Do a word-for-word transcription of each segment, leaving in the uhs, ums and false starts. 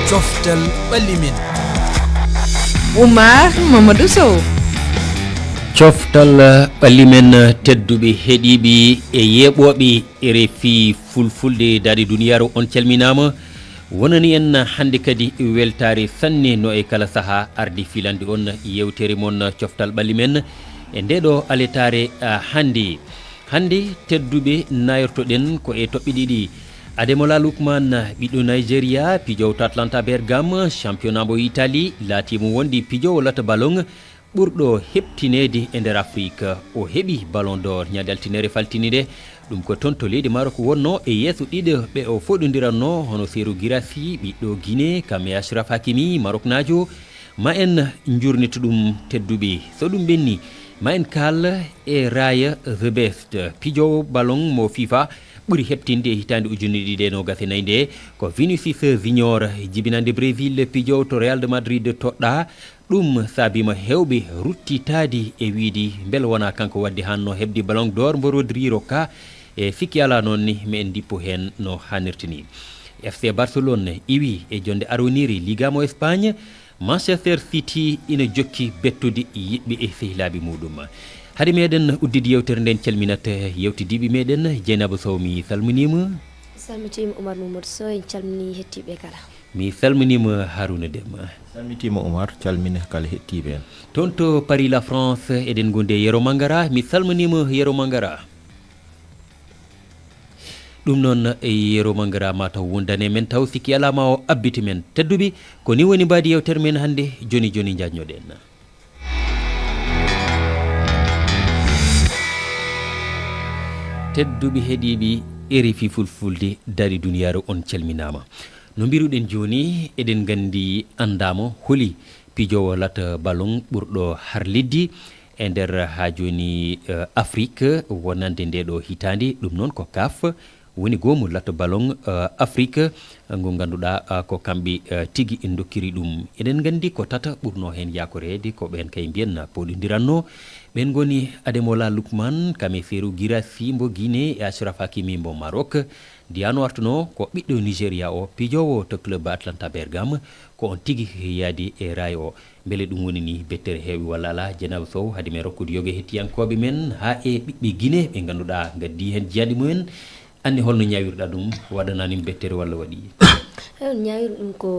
Coftal ɓalli men. Oumar Mamadou Sow. Coftal ɓalli men, tedduɓe heɗiiɓe e yeeɓooɓe R F I Fulfulde daɗi duniyaaru, on calminaama. Wonani en hannde kadi weltaare sanne no e kala sahaa arde filande on yeewtere mon coftal ɓalli men e ndeɗo aletaare, ah, hannde. Hannde tedduɓe nayortoɗen ko e toɓɓe ɗiɗi. Ademola Lookman, ɓiɗɗo Nigeria, pijoowo to Atlanta Bergame, championnat mo Italie, laatiimo wonde pijoowo lata ballon ɓurɗo heɓtineede e nder Afrik. O heɓi Ballon d'Or ñande altine faltinii nde. Ɗum ko toon to leydi Maroc wonnoo e yeeso ɗiɗo ɓe o foɗondiranno, hono Serhou Guirassy, ɓiɗɗo Guinée, kam e Achraf Hakimi, Maroknaajo. Ma en njurnito ɗum, tedduɓe. So ɗum ɓenni, ma en kaal e raaya The Best. Pijoowo ballon mo FIFA ɓuri heɓtinde e hitaande ujunere ɗiɗi e noogas e nayi nde ko Vinicius Junior, jibinande Brésil, pijoowo to Real de Madrid toɗɗaa. Ɗum saabiima heewɓe ruttitaade e wiyde mbele wonaa kanko waɗde haanno heɓde Ballon d'Or mbo Rodri rokkaa. E sikke alaa noon ni, ma en ndippu heen no haanirta ni. F C Barcelone iwi e jonnde aroniire Liga mo Espagne. Manchester City ina jokki bettude yiɗɓe e sehilaaɓe muɗum. Hade meɗen uddide yeewtere nden, calminat yewtidiiɓe meɗen. Jeynaba Sow, mi salminiima. Salmitiima Oumar Mamadou Sow, en calminii heɗtiiɓe kala. Mi salminiima Harouna Déme. Salmitiima Oumar, calmina kala heɗtiiɓe en. Toon to Paris, la France, eɗen ngondi e Yero Mangara. Mi salminiima Yero Mangara. Ɗum noon, e Yero Mangara ma taw wondani men, taw sikki alaa ma o abbiti men. Tedduɓe, ko ni woni mbaadi yeewtere men hannde. Jooni jooni njaajnoɗen. Tedduɓe heɗiiɓe R F I Fulfulde daɗi duniyaaru, on calminaama. No mbiruɗen jooni, eɗen nganndi anndaama holi pijoowo lata ballon ɓurɗo harlidde e nder haa jooni, eh, Afrik wonande nde ɗo hitaande. Ɗum noon ko CAF woni goomu lata ballon, eh, Afrik, ngu ngannduɗaa, eh, ko kamɓe, eh, tigi ndokkiri ɗum. Eɗen nganndi ko tata ɓurno heen yaakoreede, ko ɓeen kay mbiyen poɗondiranno. Ɓeen ngoni Ademola Lookman, kam e Serhou Guirassy mbo Guinée e Achraf Hakimi mbo Maroc. Diano artuno ko ɓiɗɗo Nigeria o, pijoowo to club Atlanta Bergame, ko on tigi yaadi e raay o. Mbele ɗum woni ni bettere heewi walla alaa? Jeynaba Sow, hade men rokkude yoga hettiyankooɓe men haa e ɓiɓɓe Guinée ɓe ngannduɗaa ngaddi heen jiyaadi mumen. Anne holno ñaawirɗa ɗum? Waɗanaa ni bettere walla waɗi? Eyi, on ñaawiri ɗum ko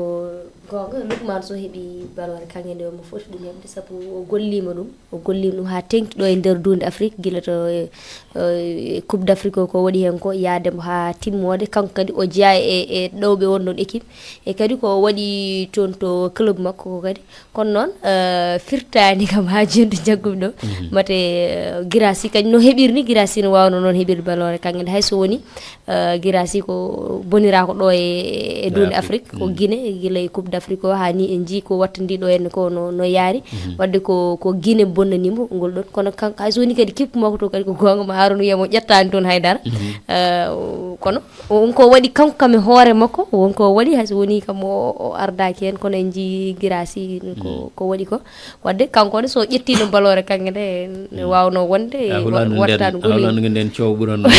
goonga. Lookman Sow heɓi baloore kaŋŋe nde omo foti ɗum heɓde, sabu o golliima ɗum. O golliima ɗum haa teŋti ɗo e nder duunde Afrik, gila to, eh, eh, Coupe d'Afrique o, ko waɗi heen ko, yaade mo haa timmoode. Kanko kadi o jeyaa e, e ɗowɓe on ɗon équipe. E kadi ko o waɗi toon to club makko ko kadi. Kono noon, eh, firtaani kam haa jooni to njaggumi ɗo. Mhm. Mate, eh, Guirassy kadi no heɓiri ni, Guirassy no waawno noon heɓirde baloore kaŋŋe nde, hay so woni, eh, Guirassy ko boniraako ɗo e, e duunde Afrik. Afrik, ko, mm, Guinée, gila e Coupe d'Afrique o, haa ni en njii ko wattandi ɗo en ko no, no yaari. Mhm. Wadde ko, ko Guinée bonnani mo ngol ɗon. Kono kan-, hay so woni kadi kippu makko to kadi ko goonga, ma Harouna wiya mo ƴettaani toon hay dara. Mhm. Eh, o-, kono won ko waɗi kanko kam e hoore makko, won ko waɗi hay so woni kam o, o ardaaki heen, kono en njii Guirassy ko, mm, ko waɗi ko. Wadde kanko ne so ƴettiino baloore kaŋŋe nde, ne, mm, waawno wonde, a hulaano wa-, nden, wattaano a hulaano nden coow ɓuranno.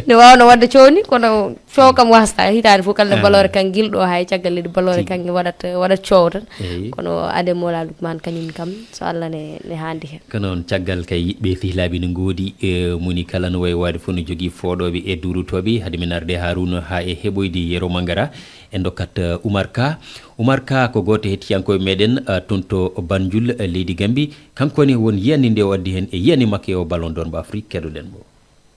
Ne waawno waɗde coow ni, kono coow kam wasta hitaande fof kala nde, ah, baloore kaŋŋe gila ɗo hay caggal leydi baloore, tigi, kaŋŋe waɗat, waɗat coow tan. Eyi. Kono Ademola Lookman kañum kam, so Allah ne, ne haandi heen. Kono noon, caggal kay, yiɗɓe sehilaaɓe ne ngoodi, e moni kala no wayi waade fof no jogii fooɗooɓe e duurotooɓe. Hade men arde Harouna haa e heɓoyde Yero Mangara, en ndokkat, eh, Oumar Ka. Oumar Ka ko gooto e hettiyankooɓe meɗen, eh, toon to Banjul, eh, leydi Gambi. Kanko ne won yiyannde nde o addi heen e yiyannde makko e o Ballon d'Or mo Afrik. Keɗoɗen mo.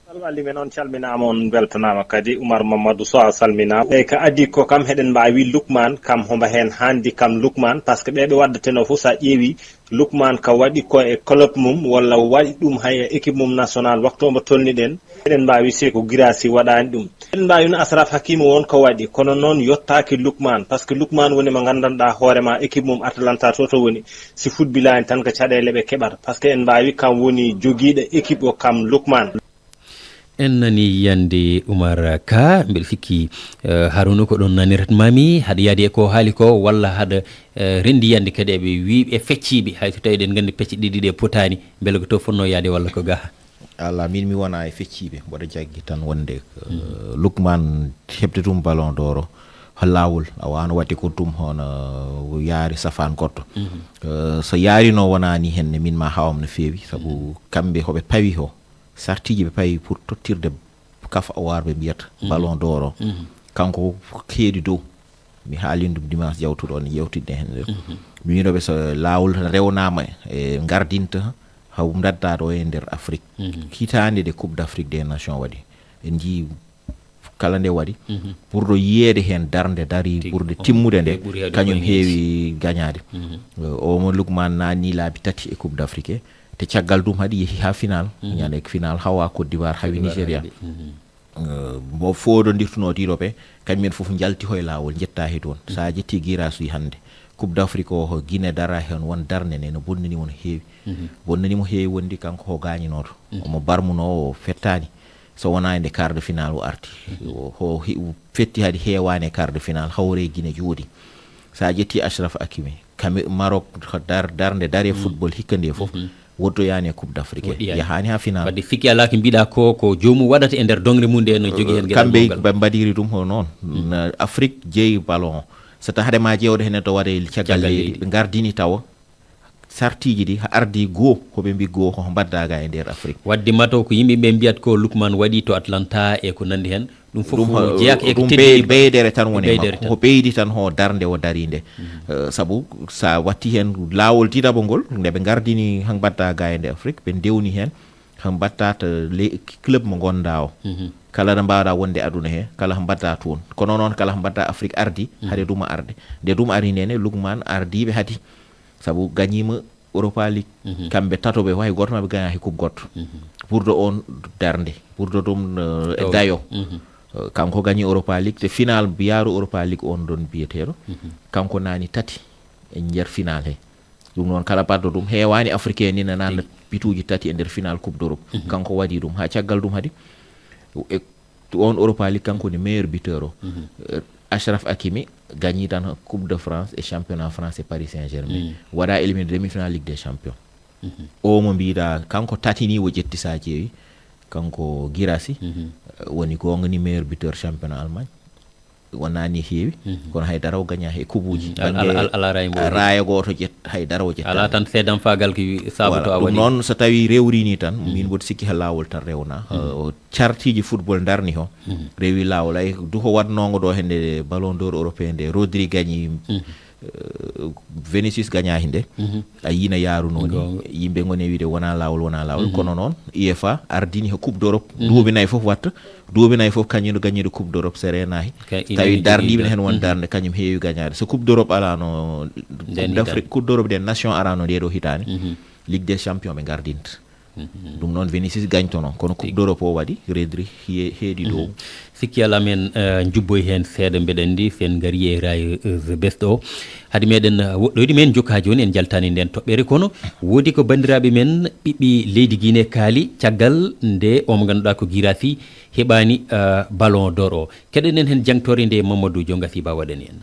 Salma Ali, men on calminaama, on mbeltanaama kadi. Oumar Mamadou Sow, a salminaama. Eyi, ka adii ko kam, heɗen mbaawi Lookman, kam hombo heen haandi kam Lookman, par ce que ɓe ɓe waddateno fof, so a ƴeewi Lookman ka waɗi ko e club mum, walla waɗi ɗum hay e équipe mum national, waktu omo tolni ɗen, eɗen mbaawi se ko Guirassy waɗaani ɗum. Eɗen mbaawi no Achraf Hakimi won ko waɗi, kono noon yottaaki Lookman, par ce que Lookman woni mo nganndanɗaa hoore ma, équipe mum Atalanta to to woni, si futbilaani tan ko caɗeele ɓe keɓata, par ce que en mbaawi kam woni jogiiɗo équipe o kam Lookman. En nani yiyannde Oumar Ka, mbeɗa sikki, eh, Harouna ko ɗon nanirat mami, haɗa yaadi e ko haali ko, walla haɗa, eh, renndi yiyannde kadi e ɓe wii-, e fecciiɓe, hay so tawi eɗen nganndi pecce ɗiɗi ɗe potaani, mbele ko to fotnoo yaade walla ko gaha? Alaa, min mi wona e fecciiɓe, mboɗo jaggi tan wonde, eh, mm, Lookman heɓde ɗum Ballon d'Or o, Laawol a waawno waɗde goɗɗum hono yaari safaan goɗɗo. Eh, so yaarino wonani heen ne min ma hawam no feewi, sabu kamɓe hoɓe pawi ho, sartiiji ɓe pawi pour tottirde kaf awar ɓe mbiyata ballon d'or o. Kanko ko keedi dow. Mi haalin ɗum dimanche jawtuɗo on, yewtidde heen. Miinoɓe so laawol tan rewnama e ngardinta haw mbaɗda ɗo e nder Afrique. Hitaande nde Coupe d'Afrique des Nations waɗi, en njii kala nde waɗi, pour ɗo yiyeede heen darnde dari ɓurde timmude nde, kañum heewi gañaade. Eh, o mo Lukman naani laabi tati e Coupe d'Afrique, te caggal ɗum haɗi yehi haa final. Ñande final hawa Côte d'Ivoire, hawi Nigeria. Eh, mo foodondirtuno ɗiɗo ɓe, kañum en fof njalti hoye laawol, njetta he toon. So a ƴetti Guirassy hannde, Coupe d'Afrique o, ko Guinée dara heen, won darnde nde no bonnani mo no heewi. Bonnani mo heewi wondi kanko ko gaañinooto. Omo barmunoo, o fettaani. So wonaa e nde quart de finale o arti. O, o he-, o fetti hadi heewaani e quart de finale, hawre e Guinée jooɗi. So a ƴetti Achraf Hakimi, Kame-, Maroc, ko dar-, darnde dare football hikka nde fof, woɗɗoyaani e Coupe d'Afrique. Woɗɗoyaani. Yahaani haa final. Wadde sikki alaa ko mbiɗa ko, ko joomum waɗata e nder doŋre mum nde no jogii heen geɗal kamɓe mawgal. Ɓe mbaɗiri ɗum ko noon. Na Afrique jeyi ballon. So tawa hade ma ƴeewde heen to waɗe caggal Caggal leydi, leydi. Ɓe ngardini tawa sartiiji ɗi, haa ardi goo, ko ɓe mbi goo, ko mbadda ga e nder Afrique. Wadde mataw ko yimɓe ɓe mbiyat ko Lukman waɗi to Atlanta e ko nandi heen, ɗum fof ɗum, jeyak e ko ɗum teddi bey-, beydere tan woni e makko. Beydere tan. Ko beydi tan ho darnde o dari nde. Eh, sabu sa watti heen laawol didabo ngol, nde ɓe ngardini han mbadda ga e nde Afrique, ɓe ndewni heen han mbatta to le-, club mo ngonda o. Kala nde mbawɗa wonde aduna he, kala ko mbadda toon. Kono noon kala ko mbadda Afrique ardi, hade ɗum arde. Nde ɗum ari nde ne, Lukman ardiɓe hadi. Sabu gañiima Europa League. Kamɓe tato ɓe, hay gooto maɓɓe gaña he coupe goɗɗo. Pour de on darnde, pour de ɗum, eh, e dayo. Eh, kanko gañi Europa League, te final yaaru Europa League on ɗon biyeteeɗo. Kanko naani tati e nder final he. Ɗum noon kala baɗɗo ɗum, heewaani Africain ni nana bituuji tati e nder final Coupe d'Europe. Kanko waɗi ɗum. Haa caggal ɗum hadi, e on Europa League, kanko woni meilleur buteur o. Eh, Achraf Hakimi gañi tan Coupe de France e championnat français Paris Saint-Germain. Waɗa éliminé demi-finale Ligue des Champions. O mo mbiɗa, kanko tati ni o ƴetti sa ƴeewi. Kanko Guirassy, eh, woni goonga ni meilleur buteur championnat Allemagne. Wonaa ni heewi, kono hay dara o gaña he kubuuji. Al-, al-, al-, alaa raay mbo raaya gooto ƴet-, hay dara o ƴetta. Alaa tan seedan faagal ki sabu to a ɗum waɗi. Noon so tawi rewri ni tan, min mboɗo sikki ha laawol tan rewna. Eh, o cartiiji football darni ho. Rewi laawol. Ay, du ko waɗnoongo ɗo hende Ballon d'Or européen nde Rodri gañi, eh, Vinicius gaña hinde. A yina yaaruno ni. Goonga. Yimɓe ngoni e wiide wona laawol, wona laawol. Kono noon, UEFA ardini ko Coupe d'Europe. Duuɓi nayi fof watta. Duuɓi nayi fof kañum no gañiiɗo Coupe d'Europe, so reenaaki. Tawi darniiɓe ne heen won darnde, kañum heewi gañaade. So Coupe d'Europe alaano, Coupe d'Afrique, Coupe d'Europe des Nations araano nde ɗo hitaande, Ligue des Champions ɓe ngardinta. Ɗum noon Vinicius gañtono, kono Coupe d'Europe o waɗi, Rodri he-, heedi dow. Sikki alaa men, eh, njubboy heen seeɗa, mbeɗa anndi so en ngarii e raay, eh, the best o. Hade meɗen, eh, woɗɗoyde, men jokka jooni, en njaltaani ndeen toɓɓere, kono woodi ko banndiraaɓe men ɓiɓɓe leydi Guinée kaali caggal nde o mo ngannduɗaa ko Guirassy heɓaani, eh, Ballon d'Or o. Keɗoɗen heen jaŋtoore nde Mamadou Diongati Ba waɗani en.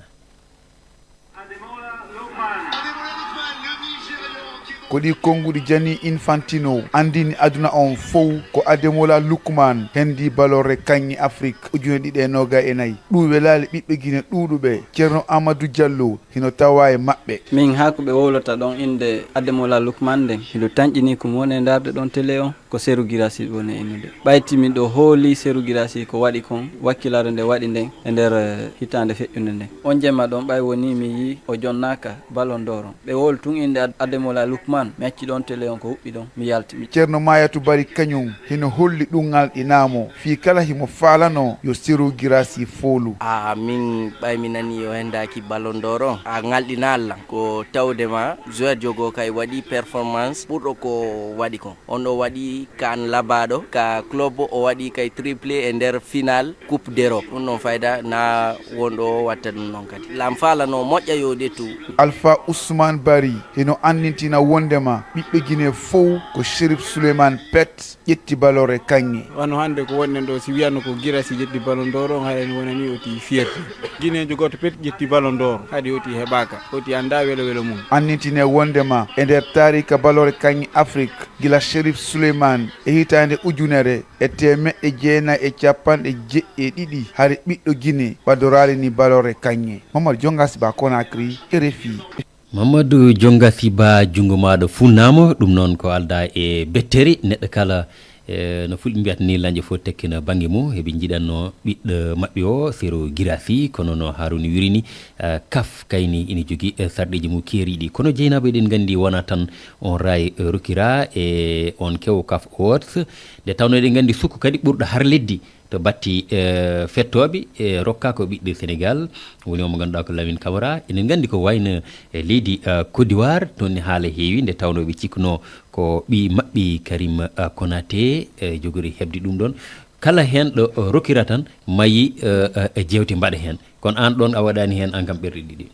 Ko ɗi konnguɗi Gianni Infantino anndini aduna on fow ko Ademola Lookman hendi balorre kaŋŋe Afrik ujine ɗiɗi e noogay e nayi. Ɗum welaali ɓiɓɓe Gine ɗuuɗuɓe. Ceerno Amadou Diallo hino tawaa e maɓɓe. Min haa ko ɓe wowlata ɗon innde Ademola Lookman nden, hino tanƴinii ko mi woni e ndaarde ɗon télé on. Ko Serhou Guirassy woni e innude. Ɓayti miɗo hooli Serhou Guirassy ko waɗi kon, wakkilaare nde waɗi nden e nder, eh, hitaande feƴƴunde nden. On jemma ɗon, ɓay wonii mi yii o jonnaaka Ballon d'Or on. Ɓe wowli tun innde Ad-, Ademola Lookman, mi acci ɗon télé on ko huɓɓi ɗon, mi yalti. Mi Ceerno Mayatu Bari kañum hino holli ɗum ŋalɗinaamo fii kala himo faalanoo yo Serhou Guirassy foolu. A min ɓay mi nanii o hendaaki Ballon d'Or on, a ŋalɗinaa lan. Ko tawde ma joueur jogoo kay waɗi performance ɓurɗo ko waɗi kon. On ɗo waɗi kaan labaaɗo ka club, o waɗi kay triplé e nder final Coupe d'Europe. Ɗum ɗon fayda na won ɗo o watta ɗum ɗon kadi. Lan faalano moƴƴa yo ɗettu. Alpha Ousmane Bari hino anndintina won Wonndema ɓiɓɓe Gine fow ko Chérif Souleymane Pet ƴetti ballon e kaŋŋe. Wano hannde ko wonɗen ɗo, si wiyanno ko Guirassy ƴetti ballon d'or, on haray wonani oti fierté. Guineejo gooto pet ƴetti ballon d'or, haɗi oti heɓaaka, oti anndaa welo welo mum. Annitine wonndema e nder taarika ballon e kaŋŋe Afrik, gila Chérif Souleymane e hitaande ujunere e teemeɗɗe jeenayi e capanɗe jeɗɗi e ɗiɗi, hari ɓiɗɗo Gine waddoraali ni ballon e kaŋŋe. Momar Jonga Siba, Conakry, R F I. Mamadou Jonga Siba, junngo maaɗo funnaama. Ɗum noon ko aldaa e bettere, neɗɗo kala, e, no fulɓe mbiyata ni, lañƴo fof tekkina bannge mum. Eɓe njiɗanno ɓiɗɗo maɓɓe o, Sero Girasi, kono no Haruna wiri ni, eh, kaf kayni ina jogii, eh, sarɗiiji mum keeriiɗi. Kono jeynaɓe, eɗen nganndi wonaa tan on raay, eh, rokira e on kewo kaf Awards. Nde tawnoo eɗen nganndi sukko kadi ɓurɗo har leddi to batti, eh, fettooɓe, eh, rokka ko ɓiɗɗo Sénégal, woni o mo ngannduɗaa ko Lamine Camara. Eɗen nganndi ko wayno, eh, leydi, eh, Côte d'Ivoire, toon ne haala heewi, nde tawnoo ɓe cikkunoo ko ɓiy maɓɓe Karim, eh, Konaté, eh, jogori heɓde ɗum ɗoon. Kala heen ɗo, eh, rokira tan, mayi, eh, eh, jeewte mbaɗa heen. Kono aan ɗoon a waɗaani heen aan kam ɓerɗe ɗiɗi.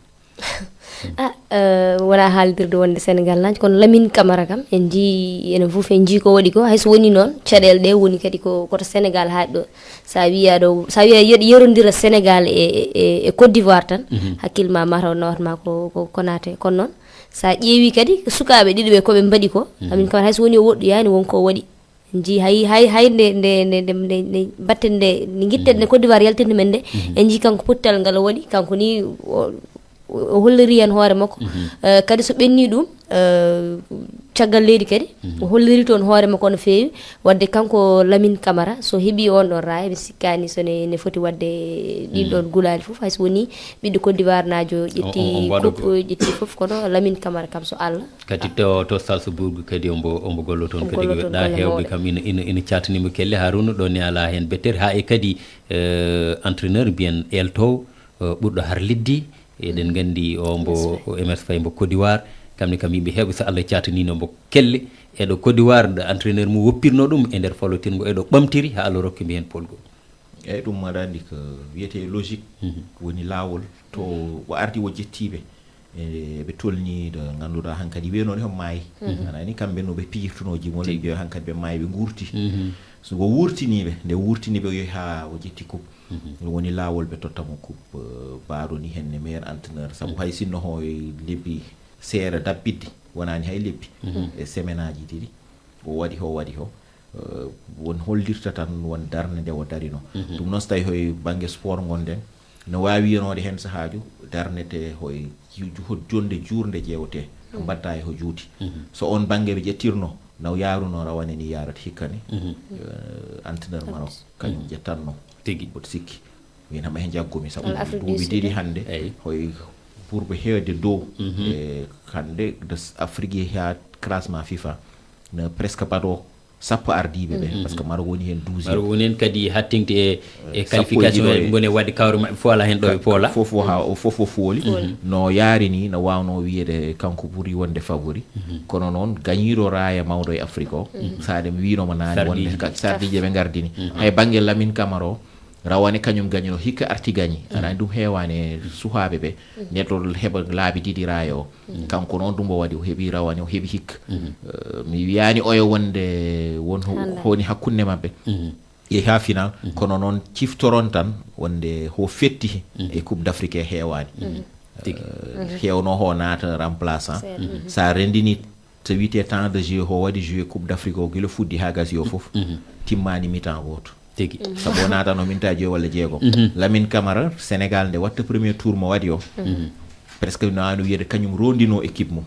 Ah, eh, wonaa haaldirde wonde Sénégal naaj, kono Lamine Camara kam, en njii, enen fof en njii ko waɗi ko, hay so woni noon, caɗeele ɗe woni kadi ko, koto Sénégal haaɗi ɗo. Sa wiya ɗo, sa wiya yeɗ-, yerondira Sénégal e, e, e Côte d'Ivoire tan, hakkille ma mataw nawat ma ko, ko Konaté. Kono noon, sa ƴeewi kadi sukaaɓe ɗiɗo ɓe ko ɓe mbaɗi ko, Lamine Camara hay so woni o woɗɗoyaani, won ko o waɗi. En njii hay, hay, hay nde, nde, nde, nde, nde, nde mbatten nde, nde ngitten nde Côte d'Ivoire yaltinde men nde, en njii kanko pottal ngal o waɗi, kanko ni o, o, o holliri heen hoore makko. Eh, kadi so ɓenni ɗum, eh, caggal leydi kadi, o holliri toon hoore makko no feewi. Wadde kanko Lamine Camara, so heɓi on ɗon raaya, mi sikkaani so ne, ne foti waɗde ɗin ɗon gulaali fof, hay so woni ɓiɗɗo Côte d'Ivoire naajo ƴetti coupe, ƴetti fof, kono Lamine Camara kam so Allah. Kadi to, to Salzburg kadi ombo, ombo gollo toon. Ombo kadi gollo toon, ɗa golle heewɓe mawɗe. Kam ina, ina, ina caatani mo kelle, Haruna, ɗo ne alaa heen bettere. Haa e kadi, eh, entraîneur mbiyen Elto, eh, ɓurɗo har leddi. Eɗen nganndi o mbo, o M S Faye mbo Côte d'Ivoire. Kam ne kam yimɓe heewɓe so Allah caatanino mbo kelle. E ɗo Côte d'Ivoire, ɗo entraîneur mum woppirno ɗum e nder fallotirngo, e ɗo ɓamtiri haa Allah rokki mbo heen polgol. Eyyi, ɗum aɗa anndi ko wiyetee logique, woni laawol. To o ardi o ƴettii ɓe, e ɓe tolnii ɗo ngannduɗaa hankadi wiyenoon heen maayi. Aɗa anndi kamɓe no ɓe pijirtunoo jimol, ɓe mbiya hankadi ɓe maayi, ɓe nguurti. So o wuurtinii ɓe, nde wuurtinii ɓe, o yehi haa o ƴetti coupe. Ɗum woni laawol ɓe totta mo coupe, eh, baaɗo ni heen ne meilleur entraîneur. Sabu hay sinno ho e lebbi seeɗa dabbitɗi, wonaani hay lebbi, e semaine aji ɗiɗi, o waɗi ho, waɗi ho. Eh, won hollirta tan won darnde nde o darino. Ɗum noon, so tawi hoye bannge sport ngonɗen, no waawi yenoode heen sahaaju darnete hoye ju-, ju-, ho-, jonde juurnde ƴeewte, mbatta e ho juuti. So on bannge ɓe ƴettirno, no yaaruno rawane ni yaarata hikka ni, eh, entraîneur Maroc, kañum ƴettanno. Tigi. Mboɗo sikki. Min hama heen jaggomi, sabu walla Afrique du duuɓi Sud ɗiɗi hannde, eyi, hoye ɓurɓe heewde dow. E hannde de s-, Afrique yehi haa classement FIFA, no presque baɗo sappo ardiiɓe ɓe, par ce que Maroc woni heen douzième. Maroc woni heen kadi hattingti e, e sappo e qualification ɗiɗo e, e ngoni waɗde kawre maɓɓe fof alaa heen ɗo ɓe poola. Fof o ha-, o fof o fooli. Fooli. No yaari ni, no waawnoo wiyeede kanko ɓuri wonde favori. Kono noon, gañiiɗo raaya mawɗo e Afrique o, so aɗa mi wiino mo naane wonde ka-, sarɗiiji ɓe ngardini. Hay bannge Lamine Camara o, rawane kañum gañino, hikka arti gañi. Aɗa anndi ɗum heewaani e suhaaɓe ɓe. Neɗɗo heɓa laabi ɗiɗi raaya o. Kanko noon ɗum o waɗi, o heɓi rawane, o heɓi hikka. Eh, mi wiyaani oya wonde won ho-, honi hakkunde maɓɓe. Yehi haa final, kono noon ciftoron tan wonde ho fetti e Coupe d'Afrique he heewaani. Tigi. Eh, heewno ho naata remplaçant. Seeɗa. Sa rendini so wiyetee temps de jeu, ho waɗi joué Coupe d'Afrique o gila fuɗɗi haa gasi o fof, timmaani mi-temps gooto. Tigi. Sabu o naatano mi-temps joyi walla jeegom. Lamine Camara, Sénégal nde watta premier tour mo waɗi o, presque no waawno wiyeede kañum rondino équipe mum.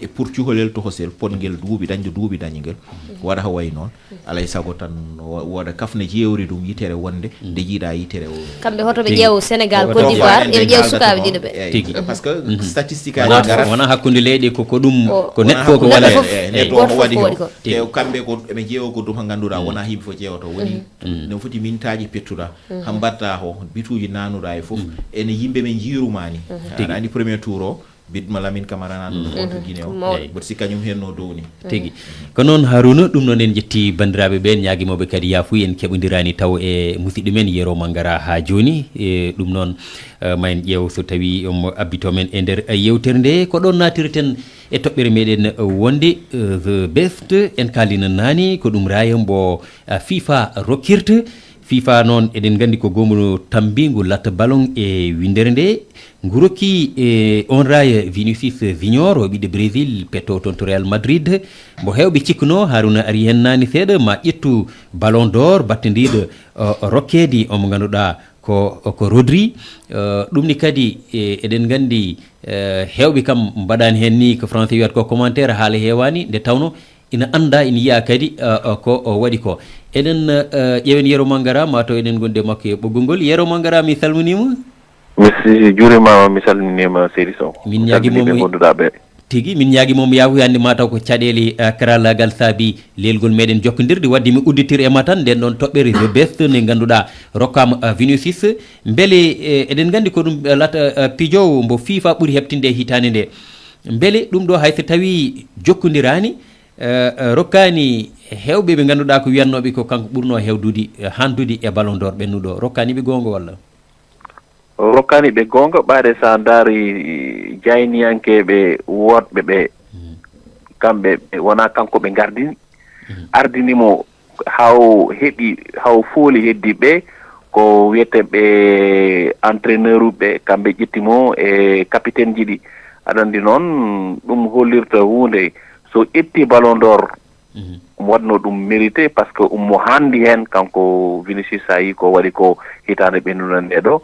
E pour cukalel tohosel potngel duuɓi dañde, duuɓi dañi ngel, waɗa ko wayi noon. Alaa e sago tan wo-, wooda kafne jeewri ɗum yitere wonde nde jiiɗa yitere o. Kamɓe hoto ɓe ƴeew Sénégal, Côte d'Ivoire, eɓe ƴeew sukaaɓe ɗiɗo ɓe. Eyi, tigi. Parce que statistique aji wona, ngarat. Wona hakkunde leyɗe ko, ko ɗum, ko neɗɗo fof ko waɗi. Neɗɗo fof ko waɗi ko. Tigi. Te kamɓe ko eɓe ƴeewa ko ɗum ko ngannduɗaa wona yimɓe fof ƴeewata. Woni no foti mintaaji pettuɗa. Ham mbaɗta ho bituuji nanuɗa e fof. Ene yimɓe ɓe njiiruma ni. Tigi. Aɗa anndi premier tour o, Bit ma Lamine Camara nan ɗo, mm, contre Guinée o. Ko mawɗo. Eyi. Mboɗo sikka ñum henno dow ni. Tigi. Ko noon, Haruna, ɗum noon en njetti banndiraaɓe ɓe, en ñaagii mo ɓe kadi yaafuya, en keɓondiraani taw e musidɗo men Yero Mangara haa jooni. E ɗum noon, eh, ma en ƴeew so tawii omo abbito men e nder, eh, yeewtere nde. Ko ɗoon naatirten E toɓɓere meɗen wonde, eh, The Best, en kaalino naane ko ɗum raaya mbo, eh, fifa rokkirta. Fifa noon, eɗen nganndi ko goomu tammbingu latta ballon e winndere nde. Ngu rokki, eh, on raaya Vinicius Junior, o ɓiɗɗo Brésil, petto toon to Real Madrid. Mbo heewɓe cikkuno, Haruna ari heen naane seeɗa, ma ƴettu Ballon d'Or battindiiɗo, eh, rokkeede omo ngannduɗaa ko, ko Rodri. Eh, ɗum ni kadi, eh, eɗen nganndi, eh, heewɓe kam mbaɗaani heen ni ko français wiyata ko commentaire, haala heewaani, nde tawno ina annda, ina yiya kadi, eh, eh, ko o waɗi ko. Eɗen, eh, ƴeewen Yero Mangara, ma taw eɗen ngondi e makko e ɓoggol ngol. Yero Mangara, mi salminiima. Mi si-, juurimaama, mi salminiima, seydi Sow. Min ñaagi moom ɓe ngonnduɗaa ɓe. Tigi, min ñaagi moom yaafuya, hannde ma taw ko caɗeele, eh, karallaagal saabi leelgol meɗen jokkondirde, wadde mi udditir e ma tan nden ɗon toɓɓere The Best nde ngannduɗaa rokkaama, eh, Vinicius. Mbele, eh, eɗen nganndi ko ɗum, eh, lata, eh, pijowo mbo fifa ɓuri heɓtinde e hitaande nde. Mbele ɗum ɗo hay so tawi jokkondiraani, eh, eh, rokkaani heewɓe ɓe ngannduɗaa ko wiyatnooɓe ko kanko ɓurnoo heewdude, eh, handude e Ballon d'Or ɓennuɗo, rokkaani ɓe goonga walla? Rokkaani ɓe goonga, ɓaade so a ndaari jayniyankeeɓe woɗɓe ɓe, kamɓe ɓe wonaa kanko ɓe ngardini. Ardini mo haw heɓi, haw fooli heddi ɓe, ko wiyetee ɓe entraîneur ɓe, kamɓe ƴetti mo e capitaine ji ɗi. Aɗa anndi noon, ɗum hollirta huunde, so ƴetti Ballon d'Or, omo waɗno ɗum mérité, parce que omo haandi heen, kanko Vinicius, a yii ko waɗi ko hitaande ɓennuɗo nde ɗo.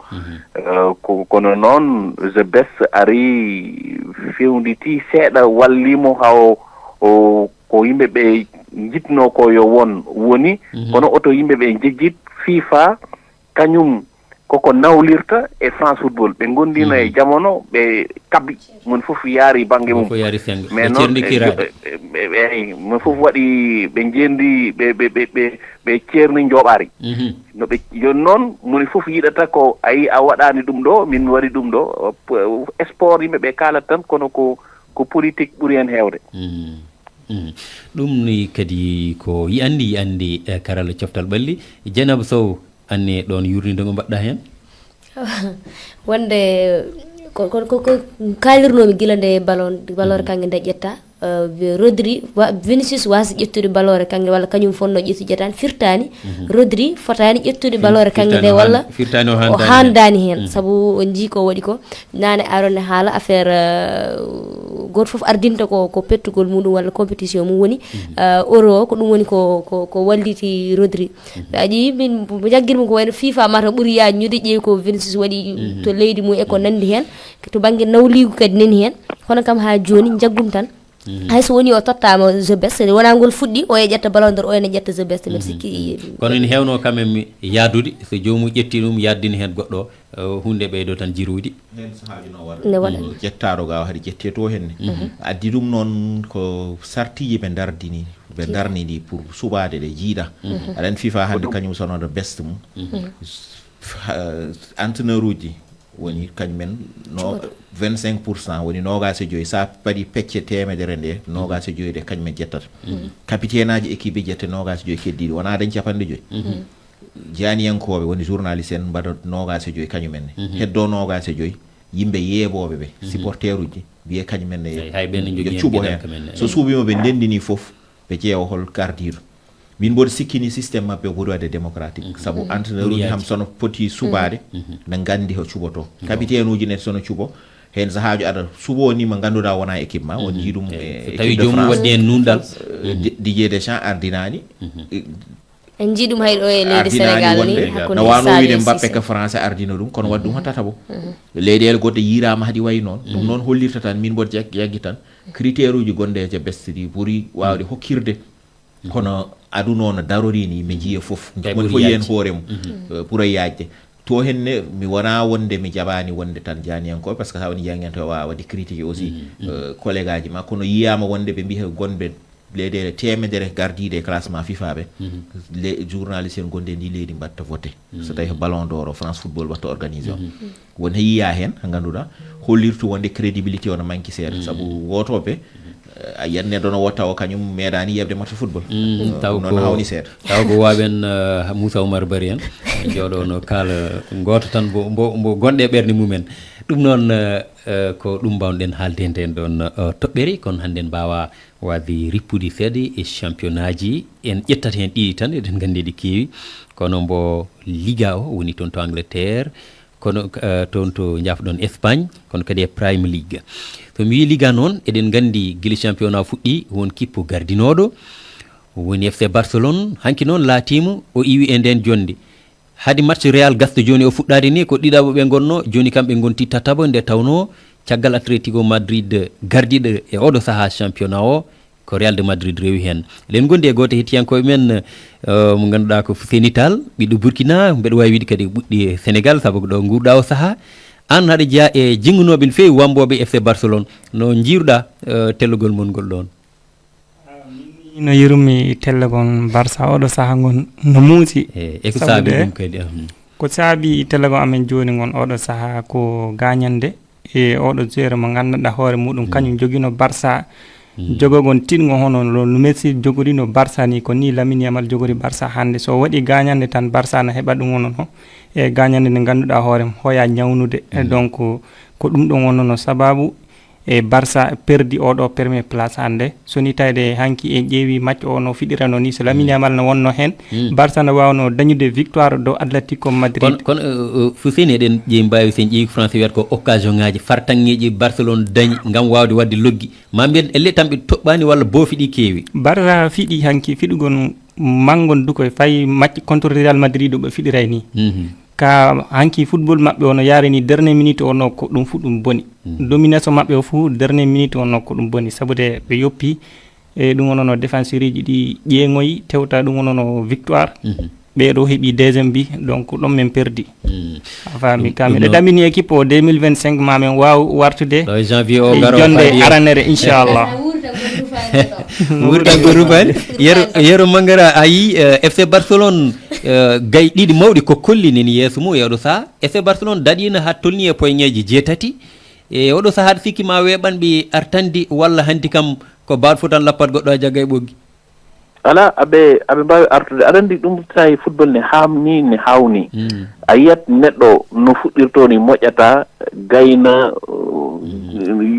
Eh, ko, kono noon, The Best ari fewnditi seeɗa, walli mo haw o, ko yimɓe ɓe njitno ko yo won woni, kono oto yimɓe ɓe njejjit fifa, kañum koko nawlirta e France Football. Ɓe ngondina e jamono, ɓe kabbi, moni fof yaari bannge mum. Ko yaari senngo. Mais ɓe noon, ceerni e, kiraari. E, e, e, eyi, moni fof waɗi, ɓe njendi, ɓe, ɓe, ɓe, ɓe, ɓe ceerni njooɓaari. No ɓe, jooni noon, moni fof yiɗata ko, a yii a waɗaani ɗum ɗo, min mi waɗi ɗum ɗo. P-, sport yimɓe ɓe kaalata tan, kono ko, ko politique ɓuri heen heewde. Mhm. Ɗum ni kadi ko yiyannde, yiyannde, eh, karalla coftal ɓalli. Dieynaba Sow, anne ɗoon yuurninde ngo mbaɗɗa heen? Wonde ko, ko, ko, ko kaalirnoomi gila nde ballon, ballon kaŋŋe nde ƴetta, eh, Rodri, wa-, Vinicius waasi ƴettude ballon kaŋŋe walla kañum fonnoo ƴettude ƴettaani, firtaani. Rodri fotaani ƴettude ballon kaŋŋe nde walla firtaani o haandaani heen. Sabu on njii ko waɗi ko. Naane aron ne haala affaire, eh, gooto fof ardinta ko, ko pettugol muɗum walla compétition mum woni, eh, euro o, ko ɗum woni ko, ko, ko walliti Rodri. A ƴeewi min, mo jaggir mum ko wayno fifa mata ɓuri yaajnude, ƴeewi ko Vinicius waɗi to leydi mum e ko nanndi heen, to bannge nawliigu kadi nani heen. Kono kam haa jooni njaggum tan. Hay so woni o tottaama the best, wonaa ngol fuɗɗi, o e ƴetta Ballon d'Or, o ene ƴetta the best, mbeɗa sikki. Kono ene heewnoo quand même yaadude, so joomum ƴetti ɗum, yaaddini heen goɗɗo o, eh, huunde ɓeydo tan jiruuji. Heen sahaaji no waɗa. Ne waɗa. Jettaaɗo ga o hari jettee to henne. Addi ɗum noon ko sartiiji ɓe ndardini, ɓe ndarni ɗi pour suɓaade ɗe jiiɗa. Aɗa anndi fifa hannde kañum sono the best mum. Entraîneur uji woni kañumen no vingt-cinq pour cent, woni noogaas e joyi. So a paɗi pecce teemedere nde, noogaas e joyi ɗe kañumen jettata. Capitaine aji équipe ƴette noogaas e joyi keddiiɗi, wonaa dañ capanɗe joyi. Jaaniyankooɓe woni journaliste en mbaɗa noogaas e joyi kañumen ne. Heddo noogaas e joyi, yimɓe yeeɓooɓe ɓe, supporter uji, wiye kañumen ne yo cuɓo heen. So suuɓiima ɓe ndenndini fof, ɓe ƴeewa hol gardiiɗo. Min mboɗo sikkini système maɓɓe o ɓuri waɗde démocratique. Sabu entraîneur uji ham sono poti suɓaade, na nganndi ho cuɓoto. Capitaine uji ne sono cuɓo, heen sahaajo aɗa suɓo ni mo ngannduɗaa wonaa équipe ma, on njii ɗum e so tawi équipe de joomum France. Waɗi heen nundal. Eh, Di-, Didier Deschamps ardinaani. En njii ɗum hay ɗo e leydi Ardinaani Sénégal ni, wonde, hakkunde no waawno Saliou wiide Mbappé Cissé. Ko français ardino ɗum, kono waɗi ɗum ko tataɓo. Leyɗeele goɗɗe yiiraama hadi wayi noon. Ɗum noon hollirta tan, min mboɗo jag-, jaggi tan, critère uji gonɗe e best ɗi ɓuri waawde hokkirde. Kono aduna o no darori ni, yimɓe njiya fof. Kay woni ɓuri fof yiyen yaajde. Hoore mum, eh, ɓura yaajde. To henne, mi wona wonde mi jaɓaani wonde tan jaaniyankooɓe, parce que so a woni jaaniyankooɓe, a waawaa waɗde critique aussi, eh, collègue aji ma. Kono yiyaama wonde ɓe mbiya gonɓe leyɗeele teemedere gardiiɗe e classement fifa ɓe, le-, journaliste en gonɗe e ndi leydi mbaɗta voté. So tawi ko Ballon d'Or o France Football waɗta organisé o. Won he yiya heen, ha ngannduɗaa, hollirta wonde crédibilité o no manki seeɗa. Sabu wootooɓe, eh, a yiyat neɗɗo no woota o, kañum meeɗaani yeɓde match football. Eh, taw noon ko, hawni seeɗa. Taw ko waawen, eh, Moussa Oumar Bari en, jooɗo no kaala gooto tan mbo, mbo, mbo gonɗe e ɓernde mumen. Ɗum noon, eh, eh, ko ɗum mbaaw-ɗen haalde heen ɗoon, eh, toɓɓere, kono hannde en mbaawaa waasde rippude seeɗa e championnat ji. En ƴettat heen ɗiɗi tan, eɗen nganndi ɗi keewi, kono mbo Liga o woni toon to Angleterre, kono, eh, toon to njaafo-ɗon Espagne, kono kadi e Premier League. So mi wii Liga noon, eɗen nganndi gila championnat fuɗɗi, won kippu gardinooɗo, woni F C Barcelone, hanki noon laatiima o iwi e ndeen jonnde. Hade match Real gasɗo jooni o fuɗɗaade ni, ko ɗiɗaɓo ɓe ngonno, jooni kam ɓe ngonti tataɓo, nde tawnoo caggal Atletico Madrid gardiiɗo e oɗo sahaa championnat o, ko Real de Madrid rewi heen. Eɗen ngondi e gooto hettiyankooɓe men, eh, mo ngannduɗaa ko Fuseni Tall, ɓiɗɗo Burkina, mbeɗa waawi wiide kadi ɓuɗɗi Senegal, sabu ko ɗo nguurɗaa o sahaa. Aan haɗa jeyaa e jinngunooɓe no feewi wammbooɓe F C Barcelone, no njiiruɗaa, eh, tellugol mon ngol ɗoon? Min no yurmi tellegon Barça oɗo saha ngon no muusi. E ko saabi ɗum kadi? Ahum. Ko saabi tellegon amen jooni ngon oɗo saha ko gañande e oɗo joueur mo nganndanɗaa hoore muɗum kañum jogino Barça. Jogogon tiɗgo hono no Messi jogorino Barça ni, ko ni Lamine Yamal jogori Barça hannde. So waɗi gañande tan Barça na heɓa ɗum wonno no e gañande nde ngannduɗaa hoore hoya ñawnude. E donc ko ɗum ɗon wonno no sababu e Barça perdi oɗo premier place hannde. So ni tawde hanki en ƴeewi match o no fiɗirano ni, so Lamine Yamal no wonno heen, Barça no waawno dañude victoire dow Atletico Madrid. Kono, kono eh, eh, Fuseni, eɗen ƴeewi mbaawi, so en ƴeewi ko français wiyata ko occasion ŋaaji fartaŋŋeeji Barcelone dañi ngam waawde waɗde loggi. Ma mbiyen elle tan ɓe toɓɓaani walla boofi ɗi keewi? Barça fiɗi hanki fiɗugol manngo duko e fayi match contre Real Madrid o ɓe fiɗiray ni. Ka hanki football maɓɓe ono yaari ni, dernier minute ono ko ɗum fu ɗum boni. Domination maɓɓe o fu dernier minute ono ko ɗum boni, sabude ɓe yoppi e ɗum wonono défenseuriji ɗi ƴeeŋoyi tewta ɗum wonono victoire. Ɓeɗo heɓi deuxième bi, donc ɗon min perdi. A faami ka miɗo ɗamini équipe o deux mille vingt-cinq ma min waaw wartude. Ɗo e janvier o garo jonde aranere inchallah. Wurtango rubani. Yero, yero Mangara a yi, eh, F C Barcelone, eh, gay ɗiɗi mawɗi ko kolli neni yeeso mum e oɗo saha. F C Barcelone daɗino haa tolni e poyeŋeeji jeetati. E oɗo saha aɗa sikki ma weeɓan ɓe artandi walla hanti kam ko baɗ fotan lappat goɗɗo a jagga e ɓoggi? Ala, aɓe aɓe mbaawi artude. Aɗa anndi ɗum tawi football ne haamni, ne hawni. A yiyat neɗɗo no fuɗɗirtoo ni moƴƴata, gayna, uh,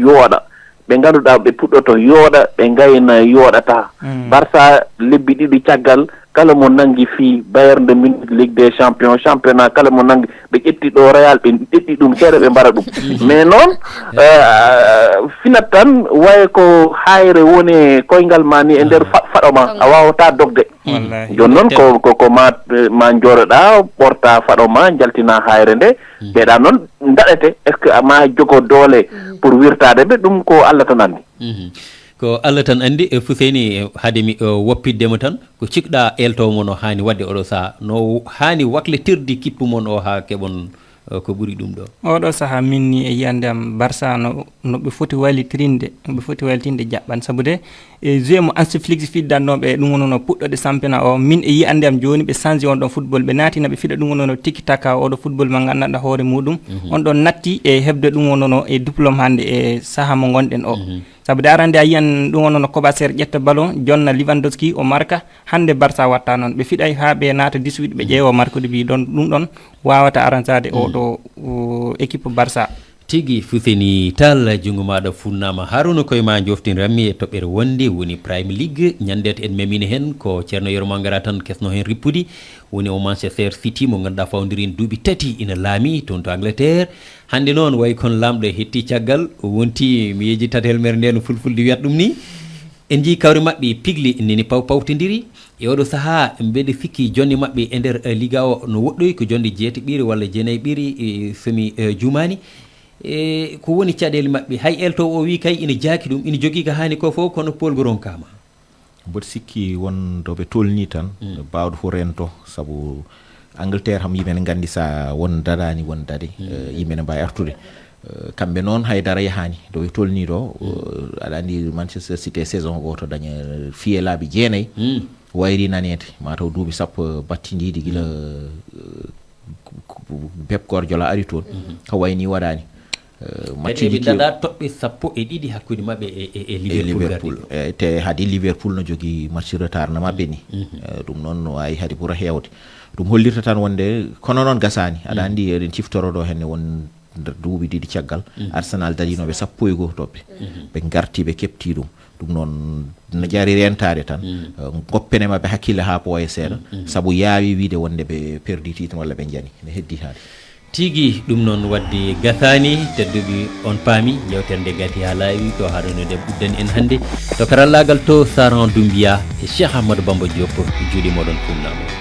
yooɗa. Ɓe ngannduɗaa ɓe puɗɗoto yooɗa, ɓe ngayna yooɗata. Barça lebbi ɗiɗi caggal, kala mo nanngi fii Bayern de Munich, Ligue des Champions, championnat, kala mo nanngi, ɓe ƴetti ɗo Real, ɓe ƴetti ɗum seeɗa, ɓe mbara ɗum. Mais noon, eh, finat tan, waye ko hayre woni e koyngal ma ni e nder fa- faɗo ma, a waawataa dogde. Jooni noon ko, ko, ko ma, ma njooɗoɗaa, ɓorta faɗo ma, njaltina hayre nde, mbeɗa noon ndaɗete, est-ce que ma jogo doole pour wirtaade ɓe? Ɗum ko Allah tan anndi. Ko Allah tan anndi. E Fuseni, hade mi, eh, woppitde mo tan, ko cikɗa eltowo mo no haani waɗde oɗo saha, no haani waklitirde kippu mon o haa keɓon, eh, ko ɓuri ɗum ɗo? Oɗo saha min ni e yiyande am Barça no, no ɓe foti waylitirinde, no ɓe foti waylitinde jaɓɓan, sabude e jeu mo Hansi Flick fiddannoɓe ɗum wonono puɗɗode championnat o, min e yiyande am jooni ɓe change on ɗon football, ɓe naatina ɓe fiɗa ɗum wonono tiki taka, oɗo football ma nganndanɗa hoore muɗum on ɗon natti e heɓde ɗum wonono e diplôme hannde e saha mo ngonɗen o. Sabu de arande a yiyan ɗum wonno no Kovacic ƴetta ballon, jonna Lewandowski o marka, hannde Barça watta noon. Ɓe fiɗay haa ɓe naata dix-huit ɓe ƴeewa markude bi ɗon ɗum ɗon waawata aransaade o ɗo o, équipe Barça. Tigi Fuseni Tall, junngo maaɗa funnaama. Haruna, koye ma njoftinrammi e toɓɓere wonde woni Prime League. Ñannde en memino heen ko Ceerno Yero Mangara tan kesno heen rippude. Woni o Manchester City mo ngannduɗaa fawndiri en duuɓi tati ina laami toon to Angleterre. Hannde noon, wayi kono laamɗo hetti caggal, o wonti, mi yeji tatel mere nde no fulfulde wiyata ɗum ni. En njii kawri maɓɓe pigli nini paw pawtindiri. E oɗo sahaa, mbeɗa sikki jonni maɓɓe e nder, eh, liga o no woɗɗoyi, ko jonnde jeetaɓiire walla jeenayɓiire, eh, so mi, eh, juumaani. E ko woni caɗeele maɓɓe? Hay elto o wi kay ina jaaki ɗum, ina jogii ko haani ko fof, kono poolgo ronkaama. Mboɗo sikki won to ɓe tolni tan, baawɗo fof rento, sabu Angleterre kam yimɓe ne nganndi so won daɗaani won daɗe, eh, yimɓe ne mbaawi artude. Eh, kamɓe noon haydara yahaani to ɓe tolni ɗo, eh, aɗa anndi Manchester City e saison o to daña fiye laabi jeenayi, wayri naneede, mataw duuɓi sappo battindiiɗi gila, eh, Pep Guardiola ari toon, ko wayni waɗaani. Eh, matchuji keewi. Daɗa toɓɓe sappo e ɗiɗi hakkunde maɓɓe e, e, e Liverpool. Eh, te haadi Liverpool no jogii match retard no maɓɓe ni. Eh, ɗum noon no waawi haadi ɓura heewde. Ɗum hollirta tan wonde, kono noon gasaani. Aɗa anndi eɗen ciftoro ɗo henne won Nder duuɓi ɗiɗi caggal, Arsenal dañinooɓe sappo e goo toɓɓe. Ɓe ngarti, ɓe keɓti ɗum. Ɗum noon, na jari rentaade tan. Eh, ngoppene maɓɓe hakkille haa ɓooya seeɗa, sabu yaawi wiyde wonde ɓe perdi titre walla ɓe njani. Ne heddi haade. Tigi ɗum noon wadde gasaani, tedduɓe, on paami yeewtere nde gati haa laaɓi, to haɗono nde ɓuddan en hannde. To karallaagal to, Saran Dumbiya e Cheikh Ahmadou Bamba Diop, juuɗe moɗon kumnaama.